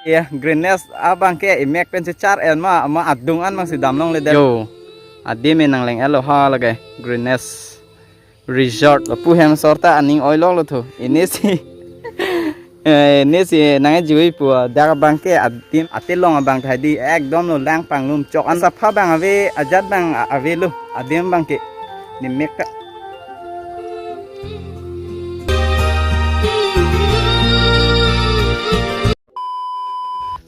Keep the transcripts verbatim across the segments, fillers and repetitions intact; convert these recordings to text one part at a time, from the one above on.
Ya, Greeness abang ke imek pen chechar en ma, ma adung an bang si damlongle det. Yo, adim e nangleng-etlo ha lake Greeness Resort. Lapu hem sorta aning oiloklo thu. Ini si, eh, ini si nang jui pu dak abang ke adim atelong abang ta hedi ekdom lo lang panglum chok an sapha bang ave ajat bang a- avelo adim abang ke nimek ta.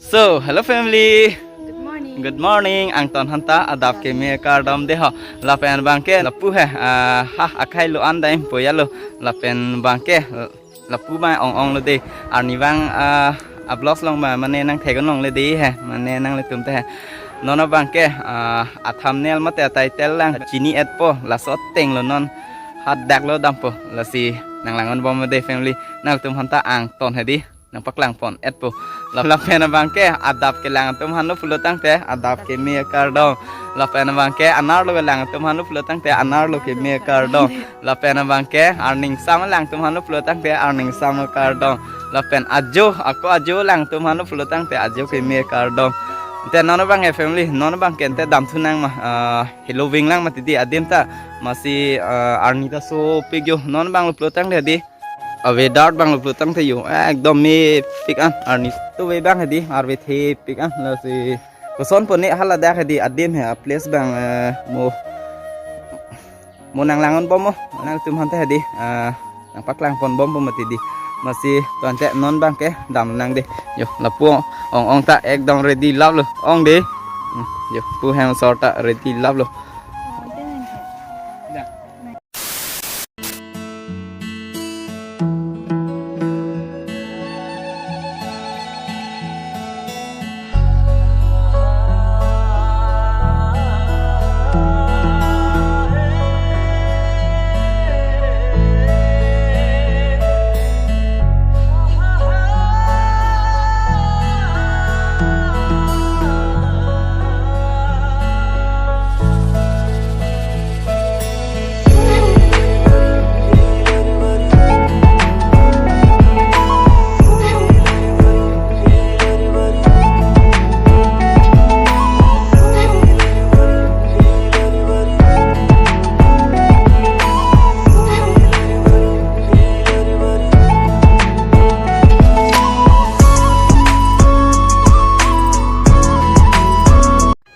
So, hello family. Good morning. Good morning. Angton aphan ta adap keme kardom dei ho. Lapen abang ke lapu he, ah, ha akhai lo an dai po ya lo. Lapen abang ke lapu ma ong onglo dei. Arni abang, ah, a-vlogs along ma mane nangtheklongle dei he. Mane nanglitum te he. Non abang ke, ah, a-thumbnail mate a-title lang chini-etpo. Laso ateng lo non. Hadak lo dampo. Lasi nanglang-onbom dei family. Nangtum aphan ta angton hedi nangpaklang pon-etpo. Lap- lapen abang ke adap kelang atum aphan lo pulo tangte adap keme kardom. Lapen abang ke anerlo kelang atum aphan lo pulo tangte anerlo keme kardom. Lapen abang ke arningsam lang atum aphan lo pulo tangte arningsam kardom. Lapen ajo, ako ajo lang atum aphan lo pulo tangte ajo keme kardom. Te non abang ke family, non abang ke te damthu nang ma, ah, heloving lang mati dei adim ta, masi, ah, arni ta sopik yo, non abang lo pulo tangte dei. A-weather abang lo pulo tangte yo, eh, ekdom mepik an arni to ve abang hedi, arve thepik an lasi koson pone haladak hedi adim he a-place abang, eh, mo, mo nanglang-onbom mo, nangtum aphan ta hedi, eh, nangpaklang ponbompo mati dei. Masi tangte non abang ke damnang dei. Yo, lapu ong ong ta ekdom ready lap lo. Ong dei. Hmm, yo, pu hem sorta ready lap lo.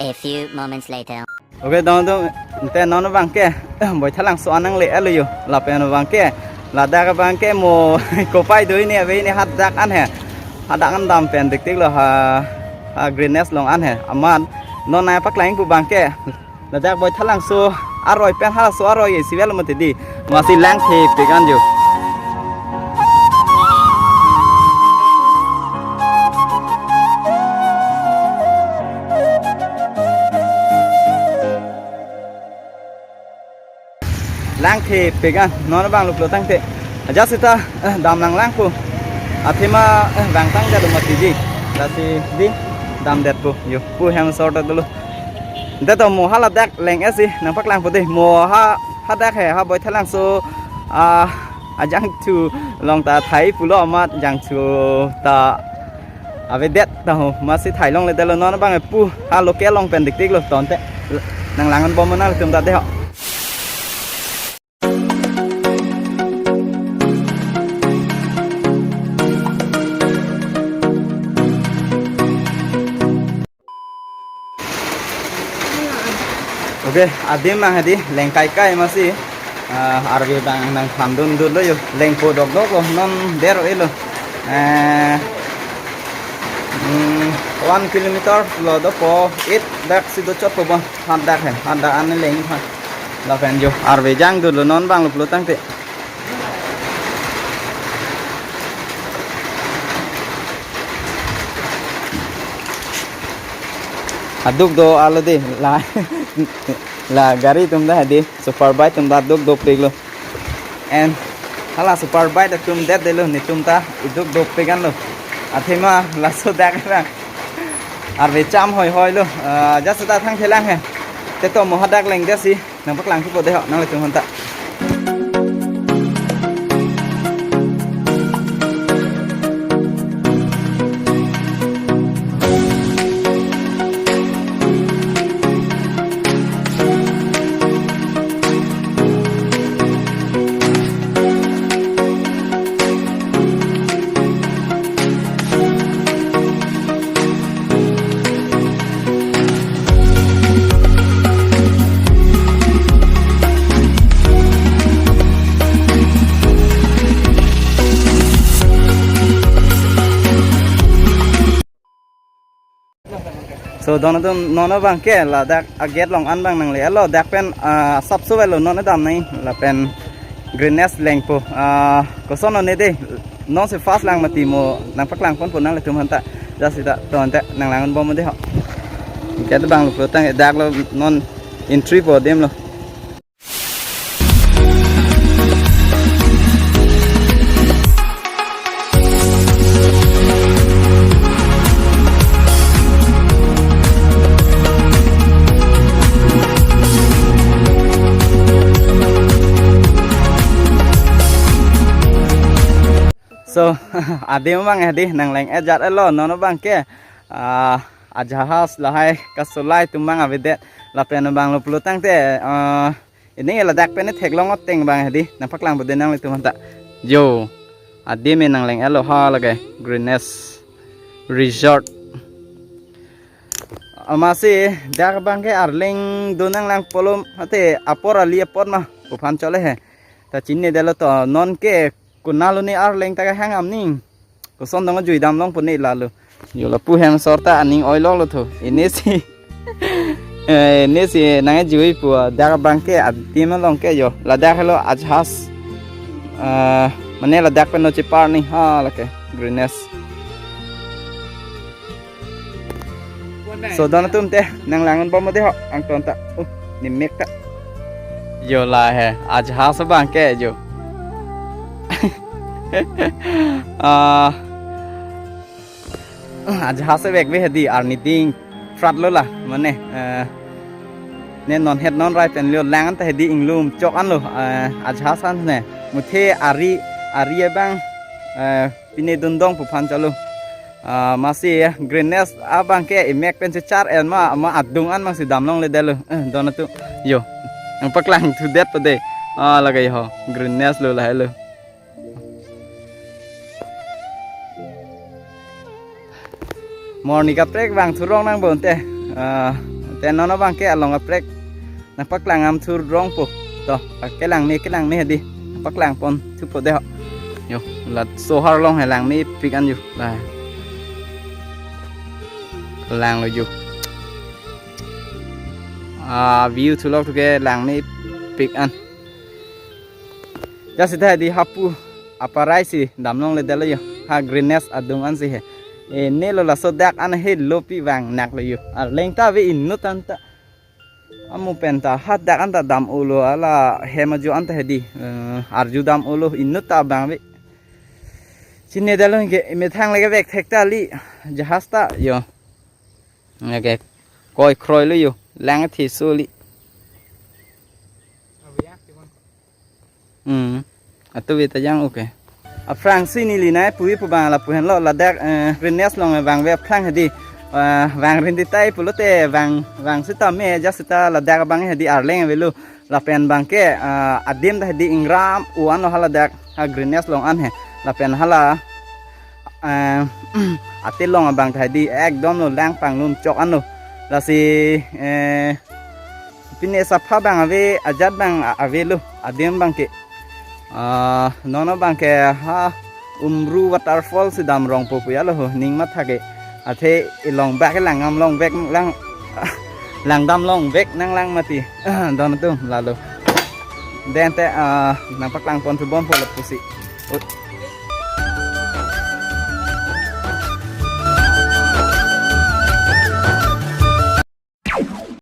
A few moments later. Okay, dong dong, te non abang ke, Baithalangso an nangle-etlo yo, lapen abang ke, ladak abang ke mo, kopai do ini, ave ini hadak an he, hadak an dam pen diktik lo ha, ha Greeness along an he, amat, non nangpaklang pu abang ke, ladak Baithalangso aroi pen halaso aroi isi vel mati dei, masi lang thepik an yo. Lang thepik an, non abang lo pulo tangte. Ajat seta, eh, dam nanglangpo. Athema, eh, bang tang jalo mati dei. Lasi dei, damdetpo. Yo, pu hem sorta dolo. Te to mo haladak leng-et si, nangpaklangpo dei. Mo ha, hadak he, ha Baithalangso, ah, ajangthu along ta thai pulo amat jangthu ta avedet ta ho, masi thailongledetlo non abang pu, ha local along pen diktik lo tangte. Nanglang-onbom nangtum ta dei ho. Okay, adim abang hedi leng kaikai masi, ah, arve abang nangthandun dunlo yo, lengpo dokdok lo, non der-o-etlo. Eh, hmm, one kilometer lo dopo, eight dak si dochotpo bon, hadak he, hadak an leng ha. Lapen yo, arve jangdunlo non abang lo pulo tangte. Aduk do-etlo dei la, la gari atum ta hedi super bike atum ta aduk dopiklo. And hala super bike atum det detlo netum ta iduk dopik anlo. Athema laso dak ra arve cham hoi hoi lo. Ah, ajat seta thangthelang he. Te to mo hadak lengdet si. Nangpaklangthupo dei ho, nanglitum aphan ta. So, don atum, non abangke ladak a-gate along an abang nangle-etlo, dak pen, ah, sapso avelo non damnai lapen greenness lengpo. Ah, koson one de, non si first lang mati, mo nangpaklangponpo nanglitum aphanta. Just sita to ante nanglangdunbom de ho. Gate abang lo pulo tangte dak lo non entry po adim lo. So, adim abang hedi nangleng-et jat-etlo, non abangke, ah, ajahas lahai kasolai atum abang avedet, lapen abang lo pulo tangte, ah, ini ladak pen theklong ateng abang hedi, nangpaklangpo de nanglitum aphanta. Yo, adim nangleng-etlo ha lake, Greenness Resort. Amatsi dak abangke arleng do nanglangpo lo, mate apor ali apor ma pu aphan chole he. Ta chinine detlo to, nonke konatlo ne arleng ta kehang amning. Koson dong jui damlongpo ne lalo. Yo lapu hem sorta aning oiloklo tho. Inisi. Eh, inisi nangjuipo, ah, dak abangke adim along ke yo. Ladak helo ajahas. Ah, mane ladak pen lo chepar ni ha lake, Greenness. So, don atum te nanglangdunbom de ho, angton ta. Uh, nimek ta. Yo la he, ajahas abangke yo. Ah, ajahas vekve hedi, arni ding pratlo la, mane, eh, ne non het non rai pen lo lang ta hedi inglum chok anlo, eh, ajahas an ne. Muthe ari, ari abang, eh, pine dundong pu aphan cholo. Ah, amatsi Greenness abangke imek pen chechar-en ma, ma adung an abangsi damlongledetlo. Eh, don atum. Yo. Nangpaklangthudetpo de. Ah, lake ho. Greenness lo lahelo. Morni kaprek vangthurong nangbom te. Ah, te non abangke along kaprek nangpaklang am thurongpo. To, kelang me, kelang me hedi. Paklangponthupo de ho. Yo, la sohar along he langmepik an yo. La. Langlo yo. Ah, view thulok thuke langmepik an. Just sita hedi hapu aparai si damlongledetlo yo. Ha Greenness adung ansi he. Eh, ne lo laso dak an helo pi vangnaklo yo. Arleng ta ave inut anta. Amu pen ta ha dak an ta dam-ulo, ala hem ajo an ta hedi. Eh, arju dam-ulo inut ta abang ave. Chinine detlo ke, methang lake vek thek ta li. Jahas ta yo. Lake koi kroilo yo. Lang thi suli. Hmm. Atu veta jang oke. Aphrangsi neli nai puipo abang lapu henlo ladak, eh, Greenness along vangve aphrang hedi. Eh, vangrin di tai pulote vang, vang sitame just sita ladak abang hedi arleng avelo. Lapen abangke, eh, adim ta hedi ingram u anlo haladak ha Greenness along an he. Lapen hala, eh, ate along abang ta hedi ekdom lo lang panglum chok anlo. Lasi, eh, pine sapha abang ave, ajat abang a-, avelo, adim abangke. Ah, non abangke ha Umru waterfall si damrongpo pu ya lo ho, ning matha ke. Athe ilong bak lang damlongvek lang, lang damlongvek nanglang mati. Don atum lalo. Den te, ah, nangpaklangponthubompo lapusi. Ut.